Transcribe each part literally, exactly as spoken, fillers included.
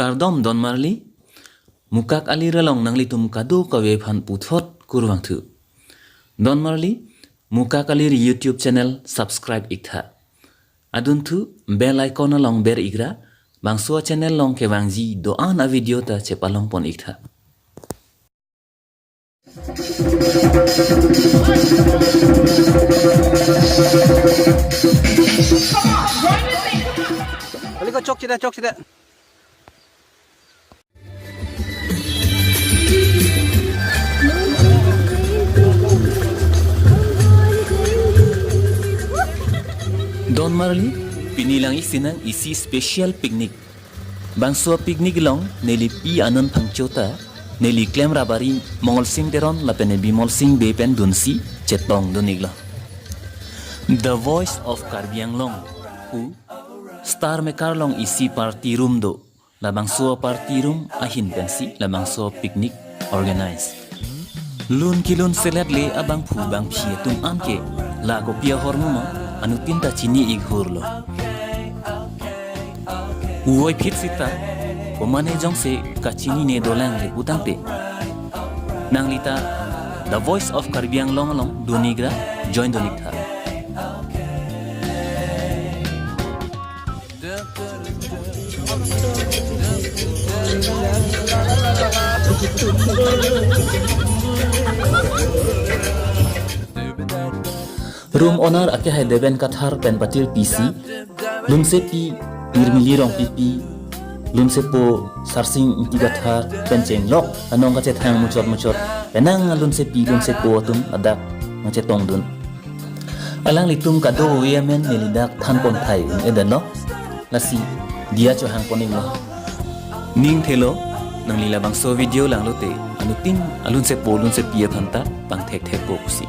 Kardom donmarli, Mukak Alir along nanglitum kadokave aphan puthot kurvangthu. Donmarli, Mukak Alir YouTube channel subscribe iktha. Adunthu bell icon along ber ikra, bangso a-channel along kevangji do-an a-video ta chepalongpon iktha. Balik ko, chok sida, chok sida. Donmarli, pini lang-ik sinang isi special picnic. Bangso picnic along neli pi Anand Phangcho ta, neli klemrap ari Mongolsing Teron lapen Bimolsing Bey pen dunsi chetongdun-iklo. The Voice of Karbi Anglong pu Star Maker along isi party room do. Labangso party room ahin pensi labangso picnic organize. Lun kelun selet le abangphu bangphi atum anke la kopi ahormu ma anuttin ta chini-ik hurlo. Puvoiphit sita, komane jongsi kachinine dolang le putangte, nanglita The Voice of Karbi Anglong along dun-ikra, join dun-iktha. Room owner akehai Deben Kathar pen patir pisi, lunsepi Nirmili Rongpipi, lunsepo Sarsing Ingti Kathar pen chenglok anong kachethang muchot muchot, penang lunsepi lunsepo atum ladak nangchetongdun. Alanglitum kadokave amen neli dak thanpon thai un-edetlo. Lasi diya chohangpon-iklo. Ning thelo, nangli labangso video langlote anuttin alunsepo lunsepi aphan ta pangthekthekpo pusi.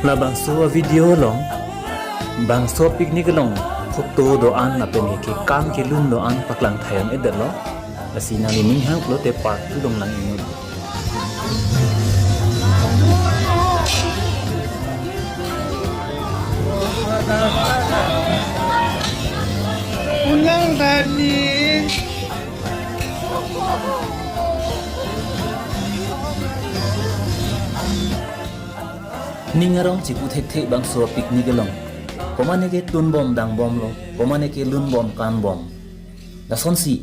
Labangso video along, bangso picnic along photo do-an lapen kekam kelun do-an paklang thai un-edetlo. Lasi nangli ning hanglote part two along lang-iknon. Ulang tadi. Ning arong chipu thekthe bangso picnic along. Komane ke tunbom dangbomlo, komane ke lunbom kanbom. Lasonsi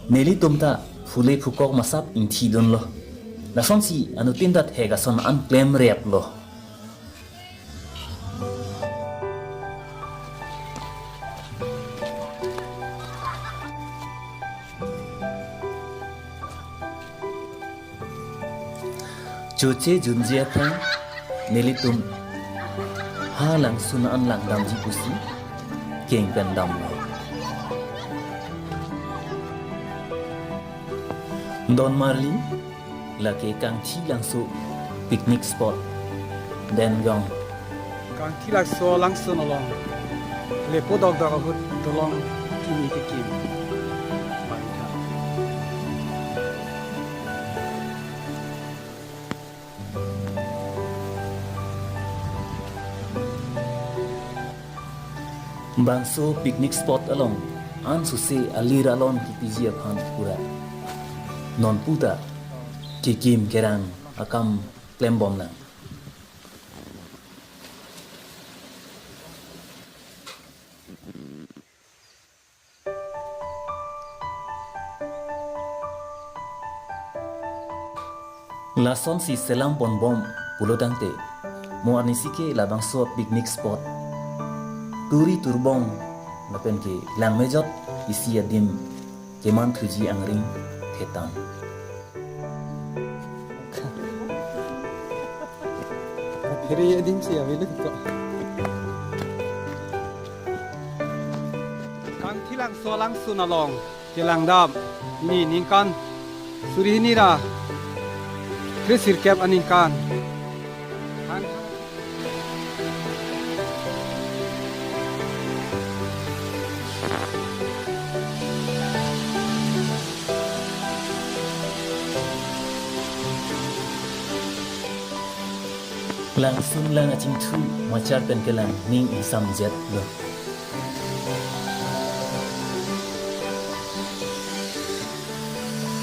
nelitum ta phule phukok masap ingthidunlo. Lasonsi anuttin ta thek ason an klemreplo. Choche junje aphan nelitum ha langsun an langdamji pusi keng pen damlo. Donmarli, lake Kangthi Langso picnic spot. Dengong. Kangthi Langso langsun along lepo dokdok ahut dolong kimi kekim. Bangso picnic spot along ansose alir alon kipiji aphan pura non puta kekim kerang akam klembom nang. Lasonsi selam ponbom pulo tangte, mo arnisi ke labangso picnic spot turi turbong lapen ke langmejot isi adim kemanthuji angring thetan. Phiri adim si avelo ko. Kangthi Langso langsun along kelangdam ni ningkan suri hini ra kre sirkep aningkan. Langsun lang achingthu machar pen kelang ning ingsam jet lo.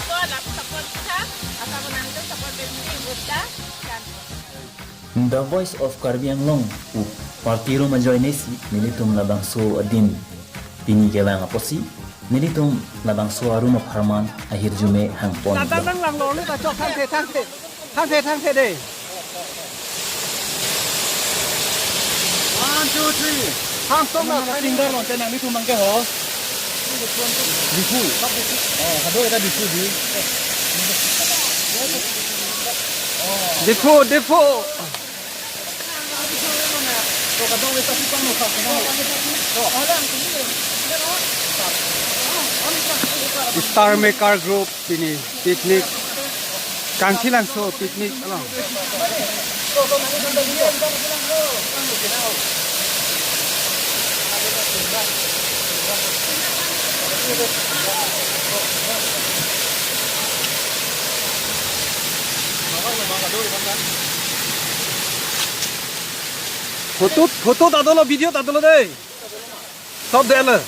support, lapu support tha, asa ko nangtum support pe mungkin buta. The Voice of Karbi Anglong pu party arum ajoine si nelitum labangso adim pini kevang apotsi nelitum labangso arum apharman ahirjume hangpon. Tata nang lang lo ni ta chok thangthe thangthe. Thangthe thangthe de. One, two, three. Hang tong na. Nang singer lo, nang nelitum bang ke ho. Diphu. Oh, hado eta Diphu di. Diphu, Diphu. Star Maker Group pini picnic, Kangthilangso picnic along. Photo, photo ta dolo, video ta dolo de. Sob de le.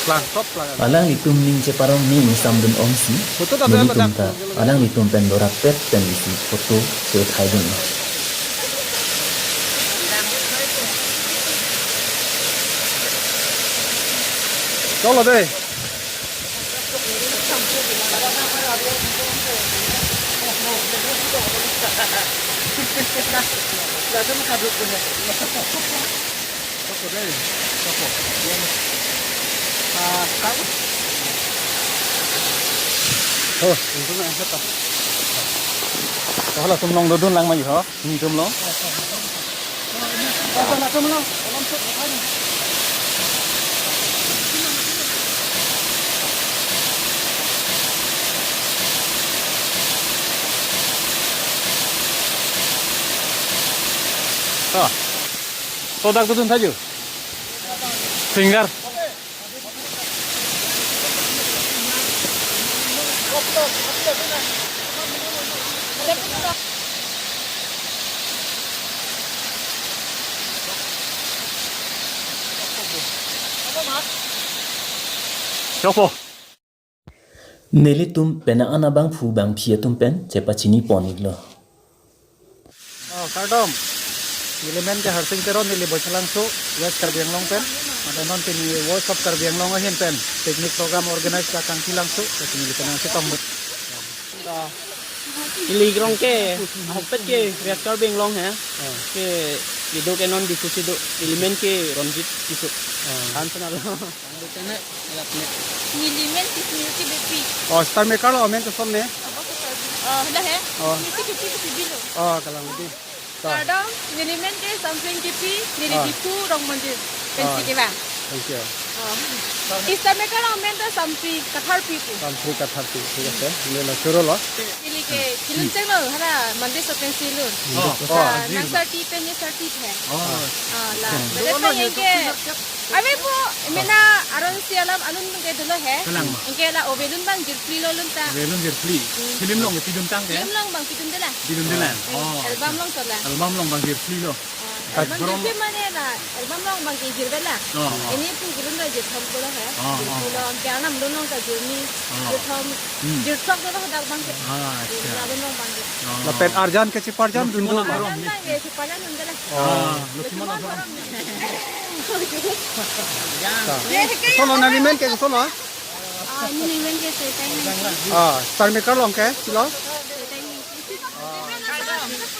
Klang, sob klang. Alanglitum ning cheparong ni ingsamdun ongsi, photo ta nelitum ta alanglitum pen dorak pet pen isi photo se uthai dun. Cholo de. Oh, itu na, apa? Kalau tum long dodun lang mai ho, ini tum long. Ah. Sodak dodun tha jo. Singer. Chopo. Nelitum penang an abangphu bangphi atum pen chepachini pon iklo. Oh, kardom. Neli men ke Harsing Teron, neli Boisalangso, West Karbi Anglong pen. Mate non pini Voice of Karbi Anglong ahin pen picnic program organize ta Kangthilangso, ta pini neli penang si tong. Neli rong ke ahokpet ke West Karbi Anglong he. Ke lido ke non Diphu si do, neli men ke Ronjit Tisso. Kan sana lo. Neli men ke Smriti Beypi. Oh, Star Maker lo, amen ke son ne? Oh, la he. Oh. Smriti Beypi ke P B lo. Oh, kalang di. Kardom, neli men ke Samsing Kipi, neli Diphu Rongmonjir pensi kevang. Thank you. Oh. Star Maker amen ta Samfri Katharpi pu. Samfri Katharpi, thik ase. Neli lo choro lo. Neli Ke, kelun chenglo, hala, Monday sopen si lun. Oh, oh, Ah, ajir. Nang sarti pen ye sarti the. Oh. Ah, la. Oke. Bede Dolo pen ye ingke, ke. Ave po, mena aron si alam anun ke dolo he. Kalang ma. Ingke la ove lun bang jirpli lo lun ta. Ove lun jirpli. Hmm. Film along pidun tang ke? Film along bang pidun dela. Pidun dela. Hmm, oh, album along to la. Album along bang jirpli lo. Ah, album Album. Jirpli mane la, album along bang ke jirve la. Oh, oh. Ini pu kelun lo jirthom dolo he. Oh, oh. Jirpli lo, ke anam lun along ta jirni, Oh. jirthom, Hmm. jirthom dolo dak bang ke. Ah, acha. Ini album along bang ke. Oh. Lapen arjan ke cheparjan dun do. Arjan bang ke cheparjan dun dela. Oh. Ah, Lokhiman Lokhiman Asaram. Asaram. Ye, he ke Solo ya. Nangli men ke solo, ah? Ah, neli men ke Soiteng Nengki. Ah, star maker along ke, silo? Soiteng Nengki.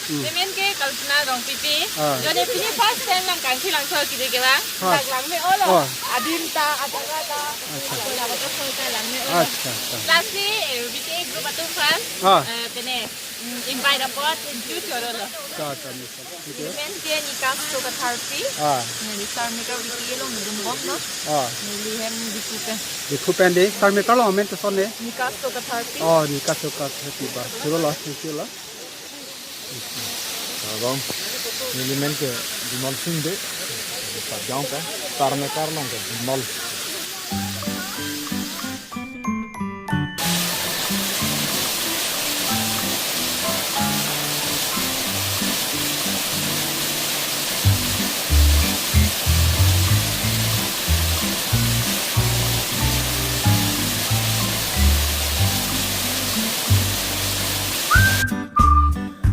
Hmm. Neli men ke Kalpana Rongpipi. Ah. Jone pini first time nangkangthi langthu kiri ke ba. Ah. Dak langme-olo. Oh. Adim ta, ajaga ta. Acha. Akola bato soi ta langme-olo. Acha, acha. Lasi, eh, B T A group atum aphan. Ah. Eh, pene, mm, invite apot, introduce koro lo. Acha, acha, miss. Neli men ke Nika Sokathar Pi. Ah. Neli star maker B T A along dun bomlo. Ah. Neli hem Diphu pen. Diphu pen de, star maker along amen koson de? Nika Sokathar Pi. Oh, Nika Sokathar Pi ba. Choro lo, thank you lo. Abang, neli men ke Bimal Singh de. Sajang pen, star maker along ke Bimal.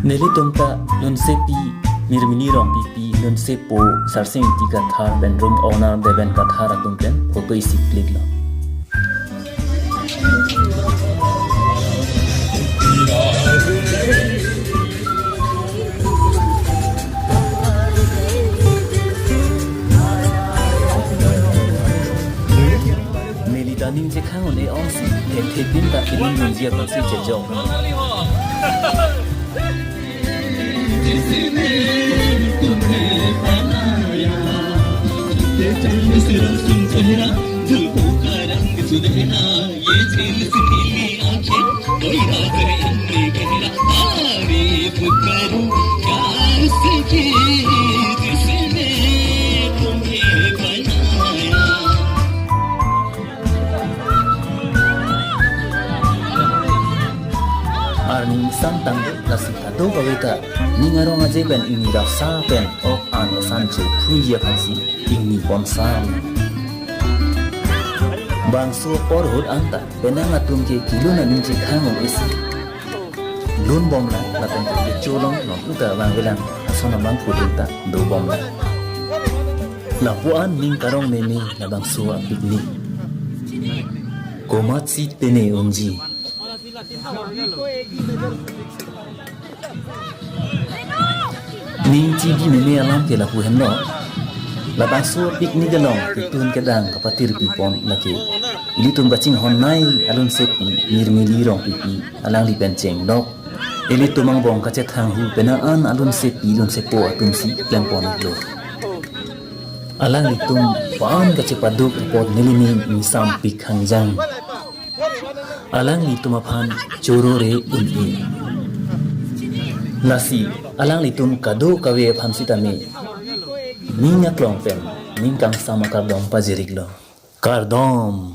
Nelitum ta lunsepi Nirmini Rongpipi, lunsepo Sarsing Ingti Kathar pen room owner Deben Kathar atum pen photo isi click lo. Neli ta ning chekhang un-e ongsi, thekthe pin ta film dunji apotsi chejok. Arni ingsamtang do, lasi kadokave ta ning arong aje pen ingni rapsa pen ok an esan chophuji aphansi ingni pon sam. Bangso apor ahut anta penang atum ke kelun aning chekhang un-e si lun bomlang lapen kecho along non uta vangvelang ason abang pudun ta do bomlang. Lapu-an ning karong meme labangso a-picnic. Komatsi pene unji. Ning chibi meme alam ke lapu henlo. Labangso a-picnic along ketun kedang kapatir pipon lake ilitum kachinghon nei alunsepi Nirmili Rongpipi alangli pen chengdok. Ilitum angbong kachethanghu penang an alunsepi lunsepo atumsi klempon iklo. Alanglitum pan kachepaduk apot nelining ingsampik hangjang. Alanglitum aphan choro re un-e. Lasi alanglitum kadokave aphan sitame ning aklong pen ning kangsam akardom pajiriklo. Kardom.